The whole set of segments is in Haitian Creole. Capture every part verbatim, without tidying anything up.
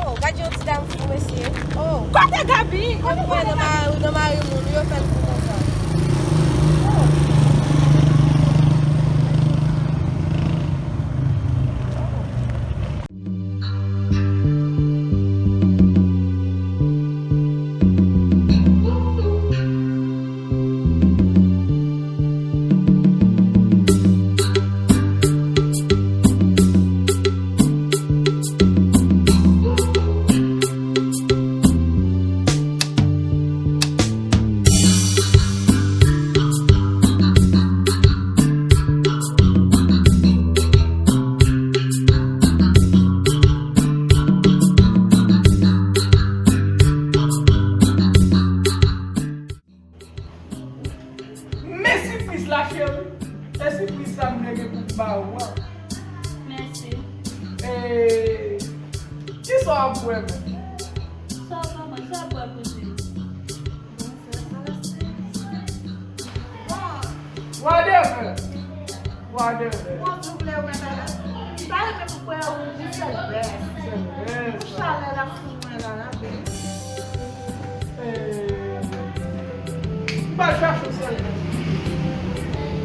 Oh, gad yon ti dam fou, mesye. Oh. Kote Gaby? Yo pran nan mari, nan mari moun, yo fè l fou konsa. Oh. Men sipriz la, cheri. Se sipriz sa m te gen pou m ba ou a. Mèsi. E, kisa w ap bwè menm? Sa w ap bwè, sa w ap bwè, kouzen? Bon, sa, sa, sa. Bon. Whatever. Whatever. Bon, souple, ou mèt ale. M ta renmen pou kwè ou di sèl bèf. Sèl bèf. Pou chalè la. Mwen la, la, beni. Eh, m pral chache w sèlman.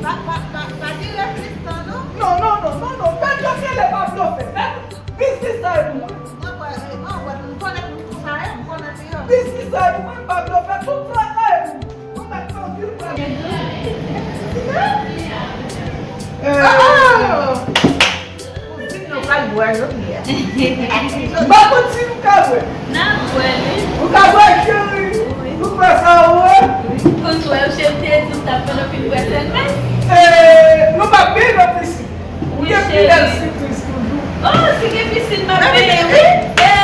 Pa, pa, pa, pa di refleks tan, non. Non, non, non, non, non. Pèp yo kele pa blofe. Pèp, biznis sa e pou mwen. Mwen wè, eh, mwen wè, m konnen pou sa, eh, m konnen pou yo. Biznis sa e pou mwen, m pa blofe. Tout sa e pou mwen. Mwen pa t anvi l pral. Eh. Oh! Kouzin, nou pral bwè jodi a. M pa konn si nou ka bwè. N ap bwè, wi. Nou ka bwè, cheri? Wi. Nou fè sa, wi. Wi. Konn wè, cheri te di m t ap fè nou fin bwè sèlman. Eh, nou p ap byen nan pisin. Wi, cheri. Gen pi bèl sipriz toujou. Oh, si gen pisin, m ap byen, wi. Hey!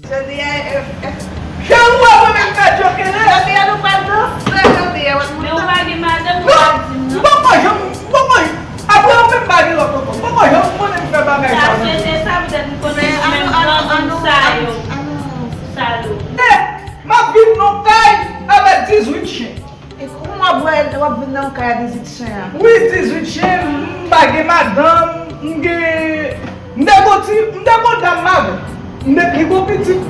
Jodi a, eh, eh. Jan ou wè mwen menm Kadjokele. Jodi a nou pral danse, jodi a, wè moun nan. Men ou pa gen madanm, ou pa di m non. M poko janm, m poko, apre ou menm pa gen lòt ankò. M poko janm konnen m fè bagay sa. Sa swete sa, poutèt m konnen menm granmoun sa yo. Salop. Eh, m ap viv nan kay avèk dizuit chen. E kòman w ap wè w ap viv nan kay a dizuit chen an? Wi, dizuit chen, m pa gen madanm, m gen, m te gon ti, m te gon dam m avè. M te, li gon pitit,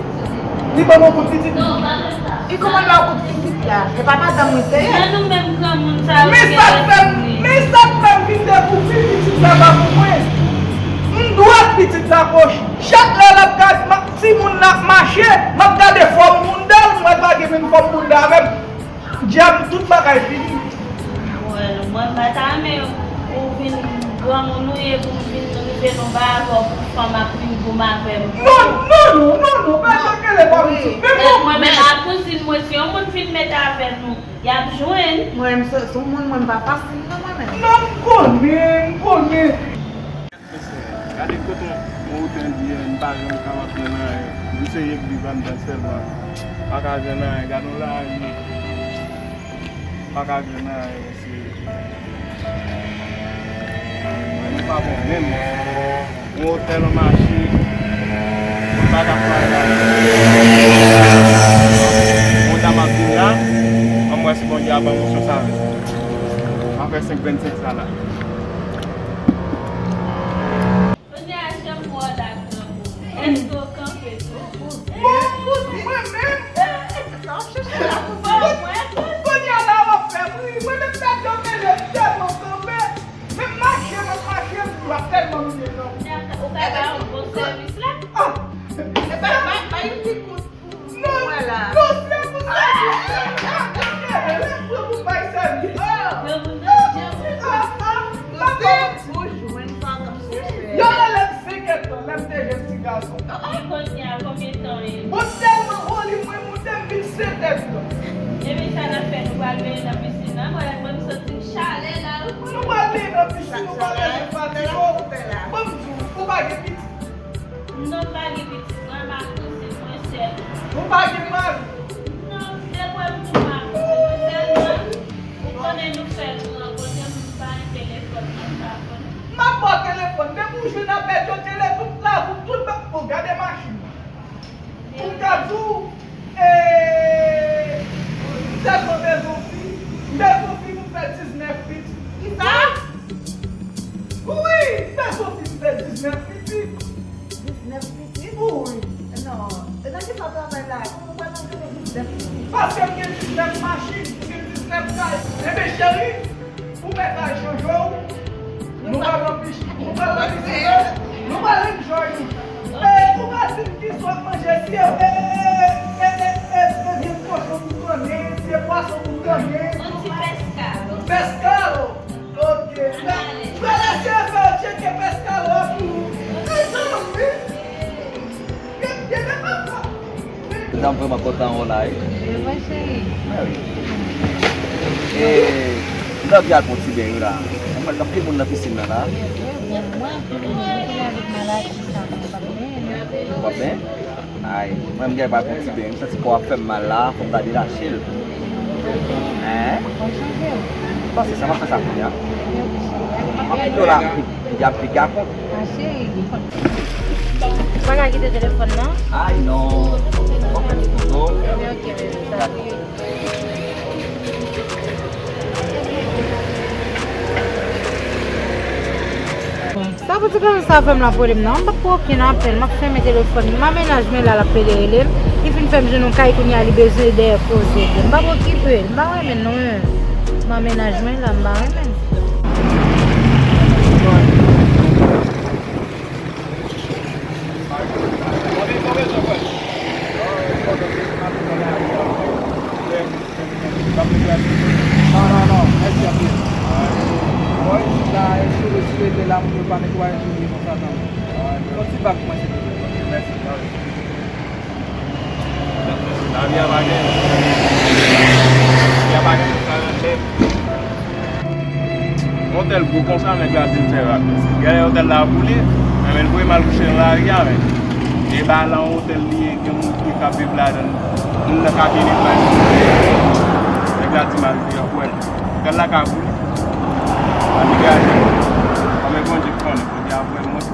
li ban mwen kout pitit. E kòman l ba w kout pitit la? E pa madanm mwen te ye? Men nou menm granmoun sa yo. Men sa k fè m, men sa k fè m vin dekouvri pitit la pa pou mwen. M dwat pitit la goch. Chak lè l ap gad ma-, timoun nan ap mache, m ap gade fòm bounda l, m wè l pa gen menm fòm bounda avè m. Dyab, tout bagay fini. Well, mwen pa ta renmen ou vin granmoun ou ye pou m vin rive nan bagay pou fanm ap vin goumen avè m. Non, non, non, non, non, pa janm kele pa Fin mete avè nou, y ap jwenn. Mwen menm, se, se yon moun, mwen, m pa fasil non, mwen menm. Non, m konnen, m konnen. Gade kote yon, yon wote di, m pa janm kapab jwenn anyen. Misye ye viv anndan sèlman. Pa ka jwenn anyen. Gade yon lari. Pa ka jwenn anyen, mesye. Mwen, nou pa bon menm. Yon otèl, yon mache. Yon bagay ap pale la. Yon dam ap vin la. Ann wè si Bondye a ban m yon chans avè l. M ap fè senk vennsenk sa la. Kounye a, janm wè w la, granmoun. Èske w kanpe tou? Bon, kouzin, mwen menm. Sa w ap chèche la, kouzin? Bon, mwen, kouzin. Kounye a la, w ap fè m ri. Mwen menm, sa k ap mele m tèlman kanpe. Menm mache, menm mache, m ap tèlman mele m. Ou ka ba yon bon sèvis la? Ah! E pa, ba, ba yon ti kout. Non, non, se pou sa, se pou sa, se pou bay sèvis. Yo rele m senkèt tan, lè m te jèn ti gason. Bon, tèlman oli mwen moute, m vin sentèt tan. Ebyen, sa n ap fè, nou pral benyen nan pisin nan, mwen, mwen, m santi m chalè la, wi. Nou pral benyen nan pisin, nou pral benyen nan pisin. Ban m di w, ou pa gen pitit. Non, m pa gen pitit, mwen, m ak kouzin mwen sèl. Ou pa gen mari? Non, depi m tou m ak kouzin mwen sèlman. Ou konnen nou fè nou rankontre, m pa gen telefòn nan, m pa konnen. M ap ba w telefòn, depi w jwenn apèl yo, tele tout lavi w, tout ba-, bon, gade machin nan. Pou m ka di w, e, m tèlman bezwen fi, m bezwen fi pou m fè diznèf pitit. Kisa? Wi, m bezwen fi pou m fè diznèf pitit. Diznèf pitit? Wi. Non. E nan kisa w travay la? Kòman w pral antre nan diznèf pitit? Paske m gen diznèf machin, m gen diznèf kay. Enben, cheri, pou mèt la chanje w, nou pral nan pis-, nou pral nan piscine, nou pral enjoy nou. E, ou ka di m kisa w ap manje, si e, e, e, e, e, e, vyann kochon pou kannen, si e pwason pou kannen. Yon ti peskado. Peskado? Ok. Pral eseye fè yo tcheke peskado a pou ou. Mezanmi! Gen, gen de papa. Medam vrèman kontan wè w la, wi. E vre, cheri. Mè wi. E, m t anvi al pran ti beny wi la. Mwen wè anpil moun nan pisin nan la. E vre, bon, mwen, anpil moun, mwen te avèk maladi sa, mwen pa byen, non. Ou pa byen? Ay, mwen, m gen pa pran ti beny. M santi kò ap fè m mal la, fò m ta detache l. Hein? Pase sa, m ap fè sa kounye a. M ap kite w la, y ap pike a kont. Ou pa ka kite telefòn nan? Ay, non. Fò m fè ti foto. Ok, bebe, sa. Sa pou ti gason sa fè m la pwoblèm nan. M p ap pran okenn apèl. M ap fèmen telefòn. Mwen, mennaj mwen la, l ap pede rele m. Li fin fè m jwenn yon kay kounye a, li bezwen dèyè koze. M p ap okipe l. M pa renmen l non, men. Mwen, mennaj mwen la, m pa renmen l. Non, non, non, mèsi anpil. Bon, isit la, si w, si w rete la, moun yo pa netwaye sou li konsa, non. Yon ti bak mwen, silvouplè. Mèsi. Lavi a pa gen. Lavi a pa gen, sa nan tèt. Yon tèl gwo konsa, nèg la di l fè rak. Genlè yon tèl la boule, men l voye m al kouche nan lari a, men. E ba la yon otèl li ye, gen moun ki ka viv ladan l. Moun nan ka vini pran li. Nèg la di m al veye anpwen. Otèl la ka boule. Pa degaje. Kòm e Bondye k konnen, Bondye ap wè mwen.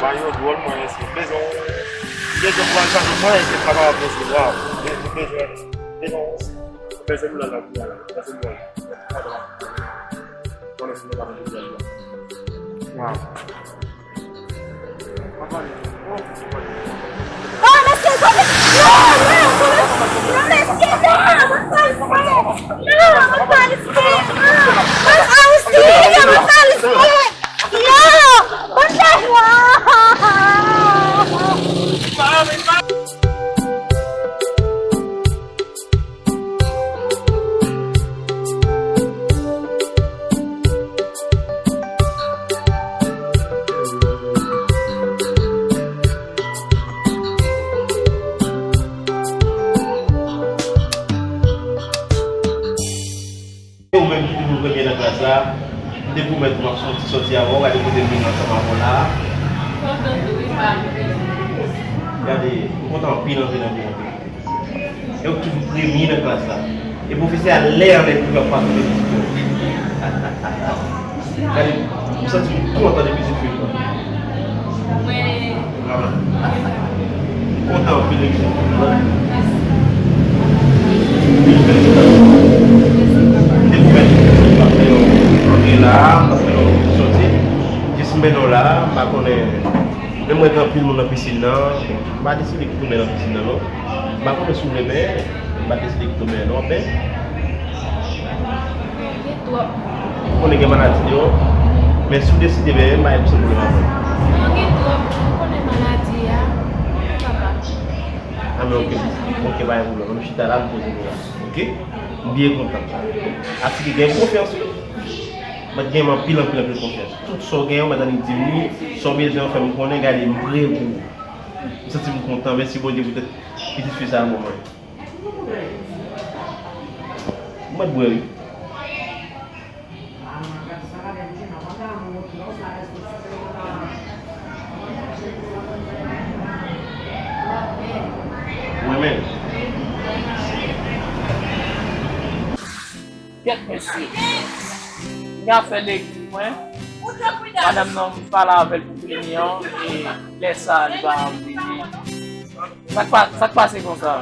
Mayo dwòl mwen, si bezwen, bezwen pran sa pou mwen, se pa ka bezwen, waw. Bezwen, bezwen, bezwen, bezwen moun nan la, la, bezwen mwen. Konnen si mwen pa bezwen la. Waw. Oh, mesye, non, non, non, mesye, non, mwen pa l fè. Non, mwen pa l fè. Non, mwen pa l fè. Non, mwen pa l fè. Non! Klas la, m te pwomèt ou m ap soti, soti avè w, gade kote m vin ansanm avè w la a. Gade, m kontan anpil, anpil, anpil, anpil. E ou toujou premye nan klas la. E pwofesè a lè anlè kou ap pase pitit fi. Gade, m santi m kontan de pitit fi. Vrèman. M kontan anpil de pitit fi. Mil felisitasyon. M te pwomèt m ap fè yon antre la, m ap fè yon soti. Jis m mennen w la, m pa konnen. Men mwen gen anpil moun nan pisin nan. M pa deside ki tounen nan pisin nan, non. M pa konnen si w renmen, m pa deside ki tounen, non, men. Gen twòp. M konnen gen maladi deyò, men si w deside, men, m pa gen pwoblèm avè w. Non, gen twòp. M konnen maladi a. Papa. Ah, men ok. Ok, pa gen pwoblèm. Ann chita la, m poze nou la. Ok? M byen kontan. Asike gen konfyans, wi. Mwen gen anpil, anpil, anpil konfyans. Tout sa w genyen, w mèt annik di m li. Sa w bezwen, fè m konnen, gade, m prè pou ou. M santi m kontan. Mèsi Bondye poutèt pitit fi sa a ban mwen. M mèt bwè, wi. Mwen menm. Kèt mesye. Gen afè legliz mwen. Madanm nan, m pale avè l pou vini an, e lè sa a, li pa vini. Sa k pa, sa k pase konsa?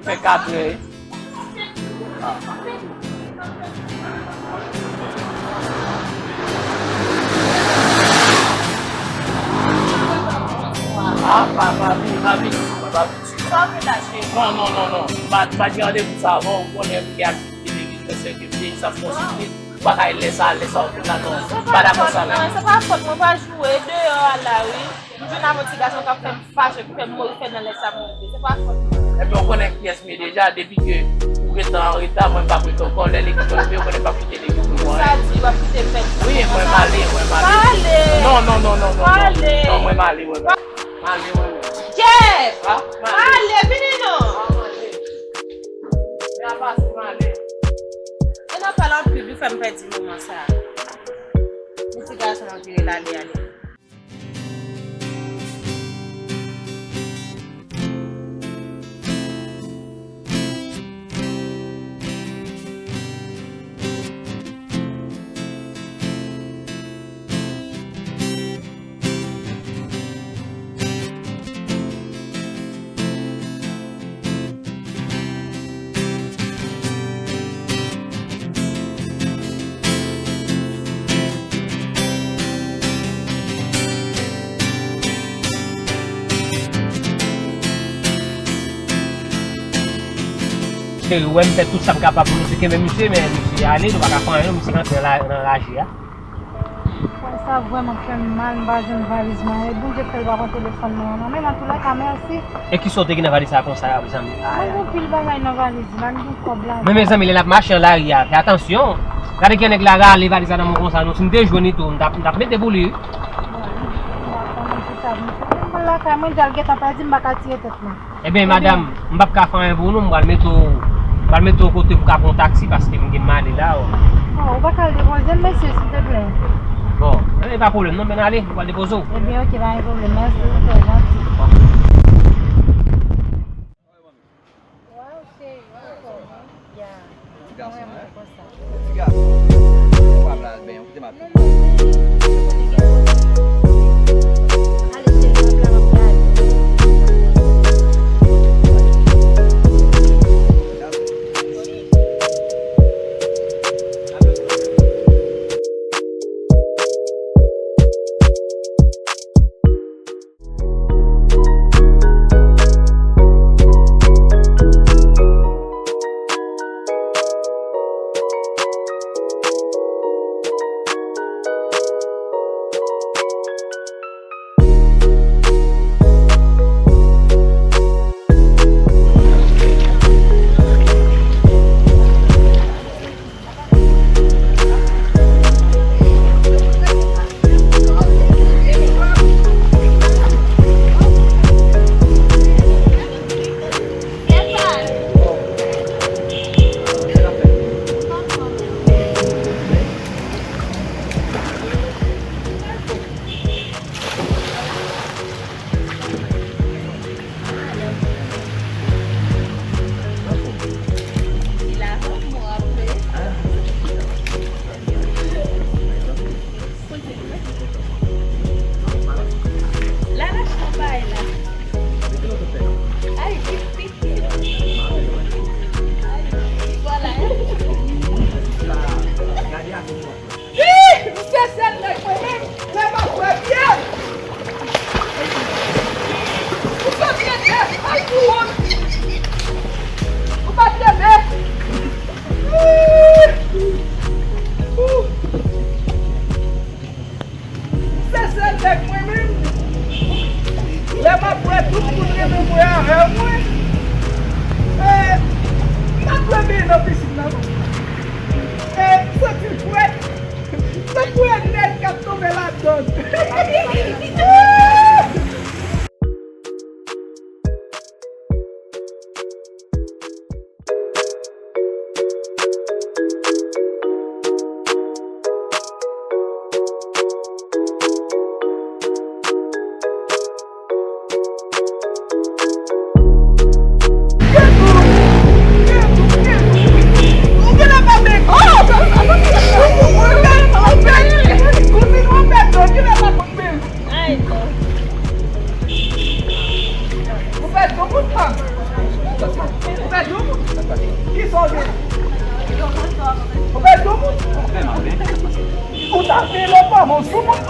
Fè katrè. Ah, pa, pa vini, pa vini, pa vini. Non, non, non, non. Pa, pa gen randevou sa avan, ou konnen m gen aktivite legliz mwen, sèke m te sa konsantre. Ou pa ka lè sa, lè sa, ou te la, non. M pa dakò sa, non. Se pa fòt mwen, pa joure, deyò a la, wi. M jwenn avè yon ti gason k ap fè m fache, ki fè m mori fè nan lè sa mwen rive. Se pa fòt mwen. Ebyen, ou konnen kiyès m ye deja, depi ke ou gentan an reta, mwen m p ap ret ankò. Lè legliz mwen rive, ou konnen m p ap kite legliz pou mwen. Sa di, w ap kite fèt. Wi, mwen m ale, mwen m ale. Pa ale. Non, non, non, non, non, non. Pa ale. Non, mwen m ale, mwen m ale. M ale, mwen menm. Jeff! Ah, m ale. Pa ale, vini non. Ah, m ale. Men apa l anpil, li fè m pèdi moman sa a. Men ti gason an vire l ale, ale. Cheri, ou wè m fè tout sa m kapab pou nou te kenbe misye, men misye ale, nou pa ka fè anyen, misye rantre nan la, nan raje a. Wè, sa vrèman fè m mal, m pa jwenn valiz mwen. E Bondye fè l pa pran telefòn mwen an non. Men antoulèka, mèsi. E kisa w te gen nan valiz sa konsa, zanmi? Mwen gen anpil bagay nan valiz la, m gen kòb ladan. Men, mezanmi, lè n ap mache nan lari a, fè atansyon. Gade ki nèg la rale valiz la nan men w konsa, non. Si m te jwenn li tou, m t ap, m t ap mete pou li, wi. Bon, m pa konnen kisa misye. Mwen lakay mwen, di al gentan pèdi, m pa ka tire tèt mwen. Ebyen, madanm, m p ap ka fè anyen pou nou, m pral mete w, m pral mete w kote pou w ka pran yon taksi, paske m gen m ale la, wi. Oh, ou pa ka al depoze m, mesye, silteplè? Bon, e pa pwoblèm, non, men ale, m pral depoze w. Ebyen, ok, pa gen pwoblèm, mèsi, ou trè janti. Waw, cheri, ou anfòm, wi. Ya. Ti gason, mwen, hein? Konsa. Ti gason. Ou pa vle al benyen, ou kite m ap. Non, non, men, ou konnen gen pwoblèm. Ale, cheri, m ap la, m ap la. Sèl nèg mwen menm, lè m ap wè pye m. Ou pa byen fè, ay pou wont. Ou pa byen fè. Se sèl nèg mwen menm. Lè m ap wè tout moun renmen mwen avè mwen. E, m pa t wè benyen nan pisin nan non. E, m santi l frèt. Tankou yon nèg k ap tonbe ladann. Ou fè doubout, fanm. Ou fè doubout. Kisa w gen? Ou fè doubout. Ou ta fè lòt pa, men w sou moun.